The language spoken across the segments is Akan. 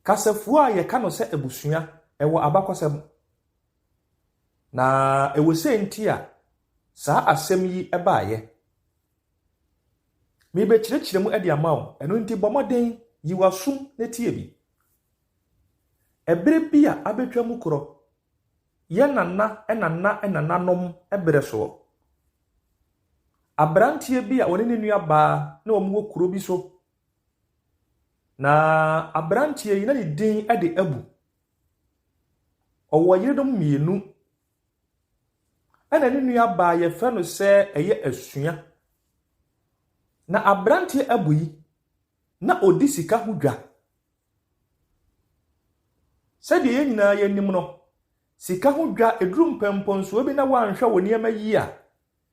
Kasafua a yɛka no sɛ abusua, ɛwɔ abakɔsɛm. Na ɛwɔ sɛ nti a saa asɛm yi baeɛ. Merebɛkyerɛkyerɛ mu de ama wo, ɛno nti bɔ mmɔden yi w'asom na tie bi. Ɛberɛ bi a abɛtwa mu korɔ, yɛn nana nana nananom berɛ soɔ, aberanteɛ bi a ɔne ne nuabaa na wɔwɔ kuro bi so. Na aberanteɛ yi, na ne din de Abu. Ɔwɔ yerenom mmienu. Ɛna ne nuabaa yɛfrɛ no sɛ ɛyɛ Asua. Na aberanteɛ Abu yi, na ɔdi sika ho dwa. Sɛdeɛ yɛn nyinaa yɛnim no, sika ho dwa, ɛduru mpɛmpɔnsoɔ bi na woanhwɛ wo nneɛma yie a,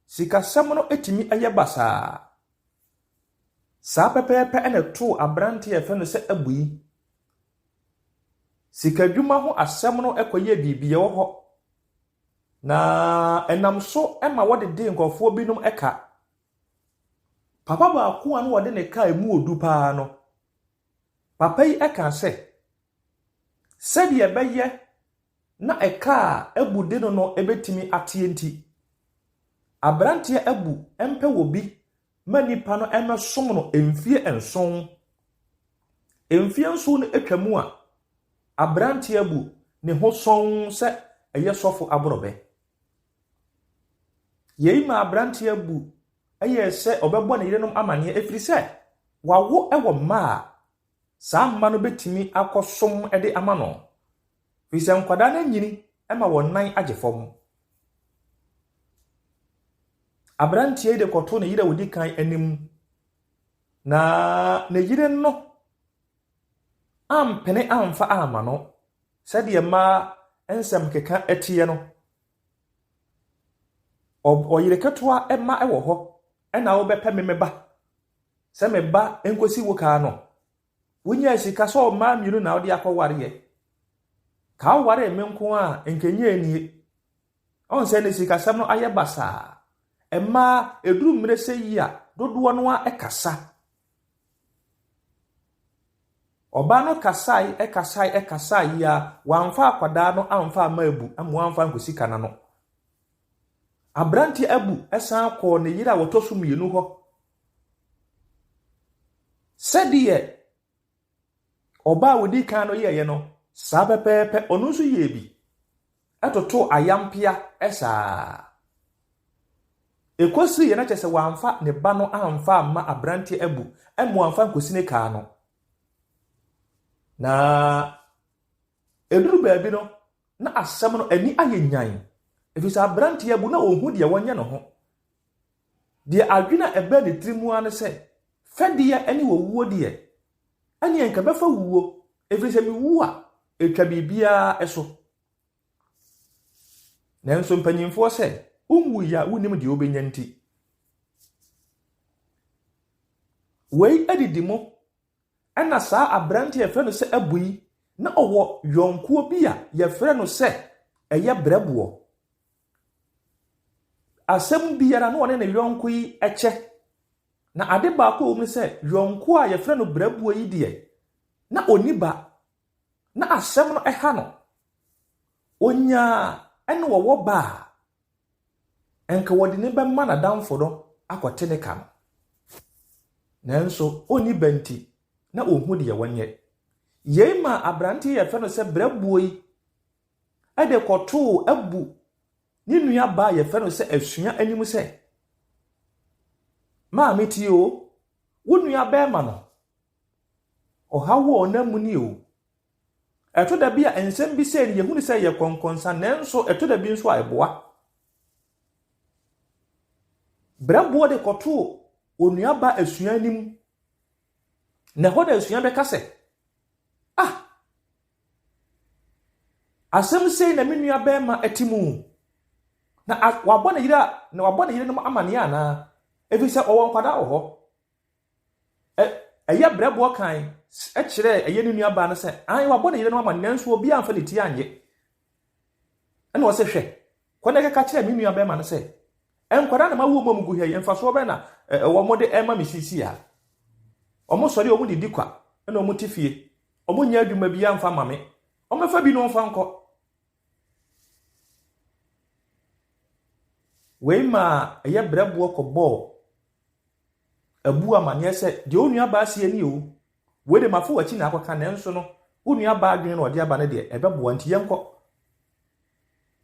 sikasɛm no tumi yɛ basaa. Saa pɛpɛɛpɛ na ɛtoo aberanteɛ a yɛfrɛ no sɛ Abu yi. Sikadwuma ho asɛm no kɔyɛɛ biribi ɛwɔ hɔ, na ɛnam so ma wɔdedee nkurɔfoɔ binom ka. Papa baako a na wɔde ne ka a ɛmu ɔdu paa no, papa yi kaa sɛ, sɛdeɛ ɛbɛyɛ na ɛka a Abu de no no bɛtumi ateɛ nti, aberanteɛ Abu mpɛ wɔ bi ma nnipa no mmɛsom no mfeɛ nson. Mfeɛ nson no atwa mu a, aberanteɛ abu ne ho sɔnn sɛ ɛyɛ sɔfo aborɔbɛ. Yei maa aberanteɛ abu yɛɛ sɛ ɔbɛbɔ ne yerenom amaneɛ ɛfiri sɛ wawo wɔ mma a saa mma no bɛtumi akɔsom de ama no. Ɛfiri sɛ nkwadaa no anyini ma wɔn nan agye fam. Aberanteɛ yi de kɔtoo ne yere a ɔdi kan anim, na ne yere no ampene amfa amma no sɛdeɛ mmaa nsɛm keka teɛ no. Ɔyere ketewa mma wɔ hɔ ɛna wobɛpɛ me me ba sɛ me ba nkɔsi wo kaa no. Wonyaa sika sɛ ɔmaa mmienu na wode akɔwareɛ. Ka wowaree me nko a nkɛnyɛ nie. Ɔn sɛ ne sikasɛm no ayɛ basaa. Mmaa, ɛduru mmerɛ sɛ yi a, dodoɔ no ara kasa. Ɔbaa no kasae, kasae, kasae yi ara, wamfa akwadaa no amfa amma Abu ama wamfa ankɔsi ka no ano. Aberanteɛ Abu san kɔɔ ne yere a ɔtɔ so mmienu hɔ. Sɛdeɛ ɔbaa a ɔdi kan no yɛeɛ no, saa pɛpɛɛpɛ ɔno nso yɛɛ bi. totoo ayampea saa. Ɛkɔsiiɛ na kyerɛ sɛ wamfa ne ba no amfa amma aberanteɛ abu ma wamfa ankɔsi ne kaa no. Na ɛduru baabi no, na asɛm no ani ayɛ nyan, ɛfiri sɛ aberanteɛ abu na ɔnhu deɛ wɔnyɛ ne ho. Deɛ adwene a ɛbaa ne tiri mu ara ne sɛ, fɛdeɛ ne owuo deɛ, ɛneɛ nka bɛfa wuo, ɛfiri sɛ mewu a, ɛtwa biribiara so. Nanso mpanyimfoɔ sɛ, wonwui a wonnim deɛ wobɛnya nti. Wei adidi mu ɛna saa aberante a yɛfrɛ no sɛ Abu yi, na ɔwɔ yɔnkoɔ bi a yɛfrɛ no sɛ ɛyɛ brɛboɔ. Asɛm biara na ɔne ne yɔnko yi kyɛ. Na ade baako a ɛwɔ mu ne sɛ, yɔnko a yɛfrɛ no brɛboɔ yi deɛ, na ɔnni ba. Na asɛm no ha no. Ɔnyaa ɛne ɔwɔ ba a, nka wɔde no bɛma n'adamfo no akɔte ne ka no. Nanso ɔnni ba nti, na ɔnhu deɛ wɔnyɛ. Yei maa aberanteɛ yɛfrɛ no sɛ Brɛboɔ yi de kɔtoo Abu ne nua baa yɛfrɛ no sɛ Asua anim sɛ, Maame tie o, wo nua bɛrima no, Ɔhaw a ɔnam mu ni o. Ɛtɔ da bi a nsɛm bi sei no yɛhu no sɛ ɛyɛ kɔnkɔnsa nanso ɛtɔ da bi nso a ɛboa. Brɛboɔ de kɔtoo onuaba Asua anim. Na ɛhɔ na Asua bɛka sɛ, ah, asɛm sei na me nua bɛrima te mu. Na wabɔ ne yere a na wabɔ ne yerenom amaneɛ anaa? Ɛfiri sɛ ɔwɔ nkwadaa wɔ hɔ. Ɛyɛ brɛboɔ kan kyerɛɛ ɛyɛ ne nuabaa no sɛ, ae, wabɔ ne yerenom amane, nanso obiara amfa ne ti annye. Ɛna ɔsɛ, hwɛ, kɔ na kɛka kyerɛ me nua bɛrima no sɛ, nkwadaa na mawo wɔn gu ha yi, mfasoɔ bɛn na wɔn de ɛma me sisi a? Wɔn sɔre wɔn didi kwa, ɛna wɔn te fie. Wɔnyɛ adwuma biara mfa mma me. Wɔmmɛfa bi na wɔmfa nkɔ. Wei maa ɛyɛ brɛboɔ kɔbɔɔ Abu amanneɛ sɛ, deɛ wo nuabaa seɛ nie o. Wei de mafa w'akyi na akɔka nanso no, wo nuabaa adwene na ɔde aba no deɛ, ɛbɛboa nti yɛnkɔ.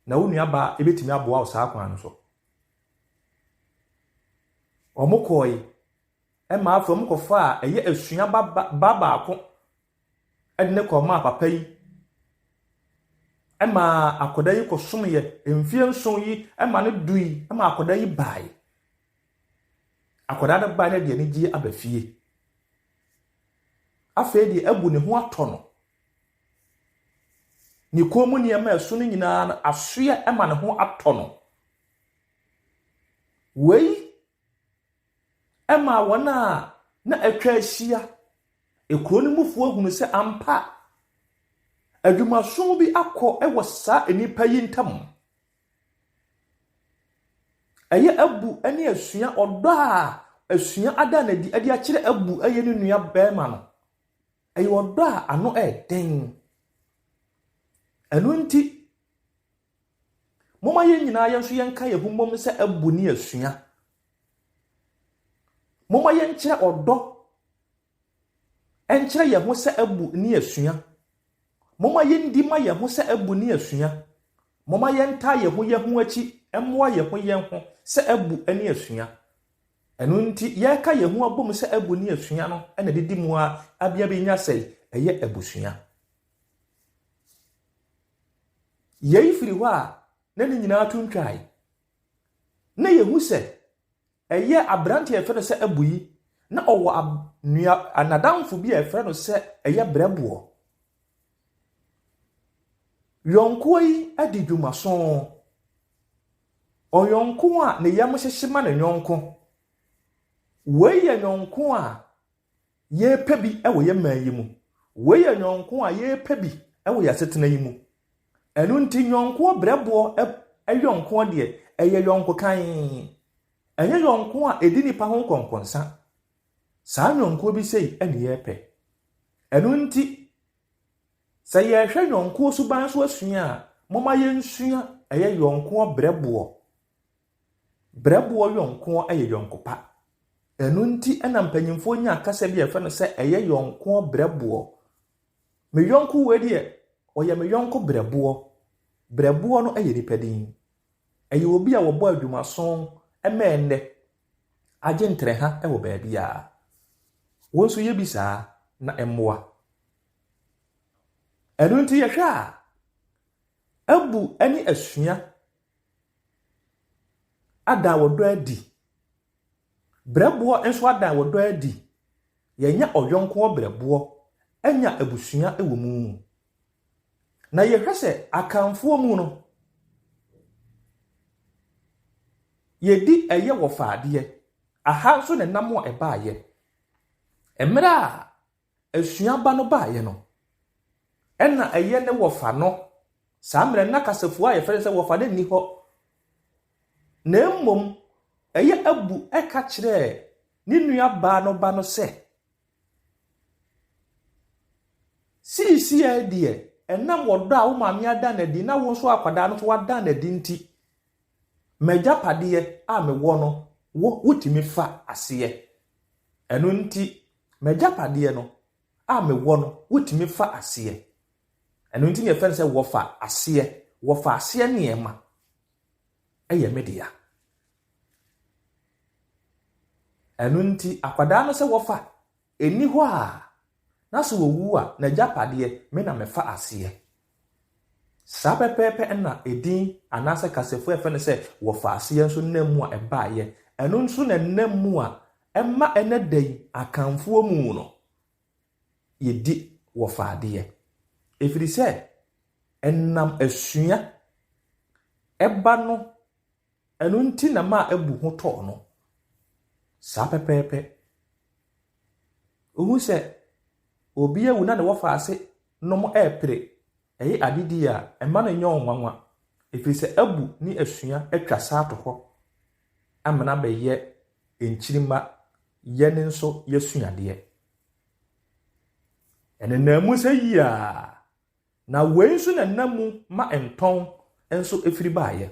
Na wo nuabaa bɛtumi aboa wo saa kwan no so. Wɔkɔe ma afei wɔkɔfaa ɛyɛ asua ba ba baako de no kɔmaa papa yi ma akwadaa yi kɔsomyɛ mfeɛ nson yi ma no dui ma akwadaa yi bae. Akwadaa no bae no de anigyeɛ aba fie. Afei deɛ abu ne ho atɔ no. Ne kɔn mu nneɛma a ɛso no nyinaa no asoɛ ma ne ho atɔ no. Wei maa wɔn a na atwa ahyia kuro no mufoɔ hunu sɛ ampa adwumaso bi akɔ wɔ saa nnipa yi ntam. Ɛyɛ abu ne asua ɔdɔ a asua ada no adi de akyerɛ abu yɛ ne nua barima no. Ɛyɛ ɔdɔ a ano yɛ den. Ɛno nti, Momma yɛn nyinaa yɛn nso yɛnka yɛn ho mmom sɛ abu ne asua. Momma yɛnkyerɛ ɔdɔ nkyerɛ yɛn ho sɛ abu ne asua. Momma yɛndi ma yɛn ho sɛ abu ne asua. Momma yɛntaa yɛn ho yɛn ho akyi mmoa yɛn ho yɛn ho sɛ abu ne asua. Ɛno nti, yɛreka yɛn ho abom sɛ abu ne asua no na ɛdidi mu a abea bi nya sɛ ɛyɛ abusua. Yei firi hɔ a, na ne nyinaa to ntwae. Na yɛhu sɛ ɛyɛ aberanteɛ a yɛfrɛ no sɛ Abu yi, na ɔwɔ nua n'adamfo bi a yɛfrɛ no sɛ ɛyɛ Brɛboɔ. Yɔnkoɔ yi adi dwumaso. Ɔyɔnko a ne yam hyehye ma ne yɔnko. Wei yɛ yɔnko a yɛrepɛ bi wɔ yɛn man yi mu. Wei yɛ yɔnko a yɛrepɛ bi wɔ yɛn asetena yi mu. Ɛno nti yɔnkoɔ brɛboɔ yɔnkoɔ deɛ, ɛyɛ yɔnko kann. Ɛnyɛ yɔnko a ɛdi nipa ho nkɔnkɔnsa. Saa yɔnkoɔ bi sei ne yɛrepɛ. Ɛno nti, sɛ yɛrehwɛ yɔnkoɔ suban so asua a, momma yɛnsua ɛyɛ yɔnkoɔ brɛboɔ. Brɛboɔ yɔnkoɔ yɛ yɔnko pa. Ɛno nti na mpanyimfoɔ nya kasa bi a yɛfrɛ no sɛ ɛyɛ yɔnkoɔ brɛboɔ. Me yɔnko wei deɛ, ɔyɛ me yɔnko brɛboɔ. Brɛboɔ no yɛ nipa din. Ɛyɛ obi a wɔbɔ adwumaso ma ɛnnɛ agye ntrɛha wɔ baabiara. Wo nso yɛ bi saa na ɛmmoa. Ɛno nti yɛhwɛ a, abu ne asua ada ɔdɔ adi. Berɛboɔ nso ada ɔdɔ adi. Yɛanya ɔyɔnkoɔ berɛboɔ anya abusua wɔ mu. Na yɛhwɛ sɛ Akanfoɔ mu no, yɛdi ɛyɛ wɔfaadeɛ. Aha nso na ɛnam a ɛbaeɛ. Mmerɛ a Asua ba no baeɛ no, ɛna ɛyɛ ne wɔfa no. Saa mmerɛ no na kasafua a yɛfrɛ no sɛ wɔfa no nni hɔ. Na mmom ɛyɛ Abu ka kyerɛɛ ne nua baa no ba no sɛ, Seesei deɛ, ɛnam ɔdɔ a wo maame ada no adi na wo nso akwadaa no nso wada no adi nti, m'agyapadeɛ a mewɔ no, wo wotumi fa aseɛ. Ɛno nti, m'agyapadeɛ no a mewɔ no, wotumi fa aseɛ. Ɛno nti na yɛfrɛ no sɛ wɔfa aseɛ. Wɔfa aseɛ nneɛma yɛ me dea. Ɛno nti, akwadaa no sɛ wɔfa ɛnni hɔ a, na sɛ wɔwu a, n'agyapadeɛ, me na mefa aseɛ. Saa pɛpɛɛpɛ na edin anaasɛ kasafua a yɛfrɛ no sɛ wɔfaaseɛ nso nam mu a ɛbaeɛ. Ɛno nso na ɛnam mu a ɛma ɛnnɛ da yi Akanfoɔ mu no, yɛdi wɔfaadeɛ. Ɛfiri sɛ ɛnam asua ɛba no, ɛno nti na ma abu ho tɔɔ no. Saa pɛpɛɛpɛ. Wohu sɛ obi awu na ne wɔfaase nom repere ɛyɛ adedie a, mma no nyɛ wo nwanwa, ɛfiri sɛ abu ne asua atwa saa ato hɔ amena abɛyɛ nkyirimma yɛn nso yɛasuadeɛ. Ɛnenam mu sɛ yiaa. Na wei nso na ɛnam mu ma ntɔn nso firi baeɛ.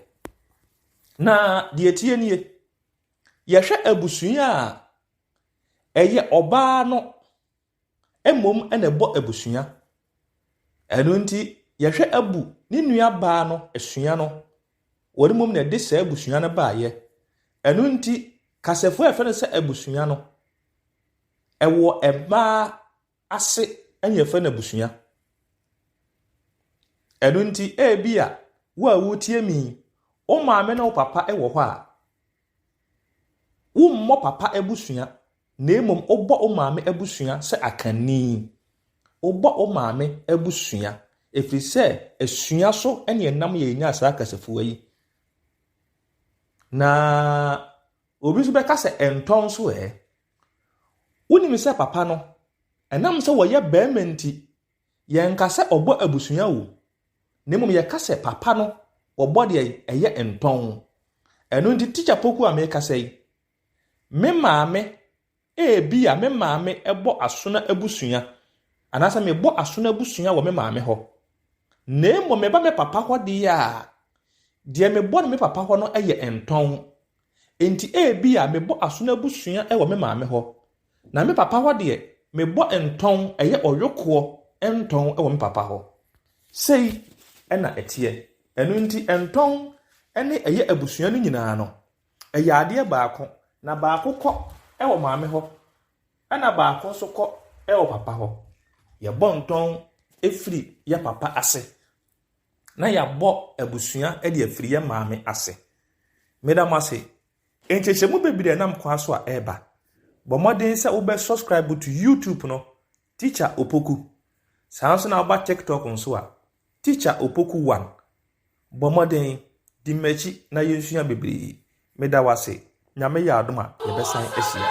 Na deɛ ɛteɛ nie, yɛhwɛ abusua a, ɛyɛ ɔbaa no mmom na ɛbɔ abusua. Ɛno nti, yɛhwɛ abu ne nua baa no asua no, wɔn mmom na ɛde saa abusua no baeɛ. Ɛno nti, kasafua a yɛfrɛ no sɛ abusua no, ɛwɔ mmaa ase na yɛfrɛ no abusua. Ɛno nti, ebia wo a woretie me yi, wo maame ne wo papa wɔ hɔ a, wommɔ papa abusua, na mmom wobɔ wo maame abusua sɛ akanni. Wobɔ wo maame abusua, ɛfiri sɛ asua so ne ɛnam yɛ yɛnyaa saa kasafua yi. Na obi nso bɛka sɛ ɛntɔ nso ɛ. Wonim sɛ papa no, ɛnam sɛ wɔyɛ barima nti, yɛnka sɛ ɔbɔ abusua o, na mmom yɛka sɛ papa no wɔbɔ deɛ ɛyɛ ntɔn. Ɛno nti Tikya Poku a merekasa yi, me maame, ebia me maame bɔ asono abusua, anaasɛ mebɔ asono abusua wɔ me maame hɔ. Na mmom meba me papa hɔ deɛ a, deɛ mebɔ no me papa hɔ no yɛ ntɔn. Enti ebia mebɔ asono abusua wɔ me maame hɔ, na me papa hɔ deɛ, mebɔ ntɔn, ɛyɛ ɔyokoɔ ntɔn wɔ me papa hɔ. Sei na ɛteɛ. Ɛno nti ntɔn ne ɛyɛ abusua no nyinaa no, ɛyɛ adeɛ baako, na baako kɔ wɔ maame hɔ, ɛna baako nso kɔ wɔ papa hɔ. Yɛbɔ ntɔn firi yɛ papa ase, na yɛabɔ abusua de afiri yɛ maame ase. Meda mo ase. Nkyerɛkyerɛmu bebree a ɛnam kwan so a ɛreba. Bɔ mmɔden sɛ wobɛ subscribe to YouTube no, Teacher Opoku. Saa nso na woba TikTok nso a, Teacher Opoku One. Bɔ mmɔden, di m'akyi na yɛnsua bebree. Meda wo ase. Nyame yɛ adom a, yɛbɛsan ahyia.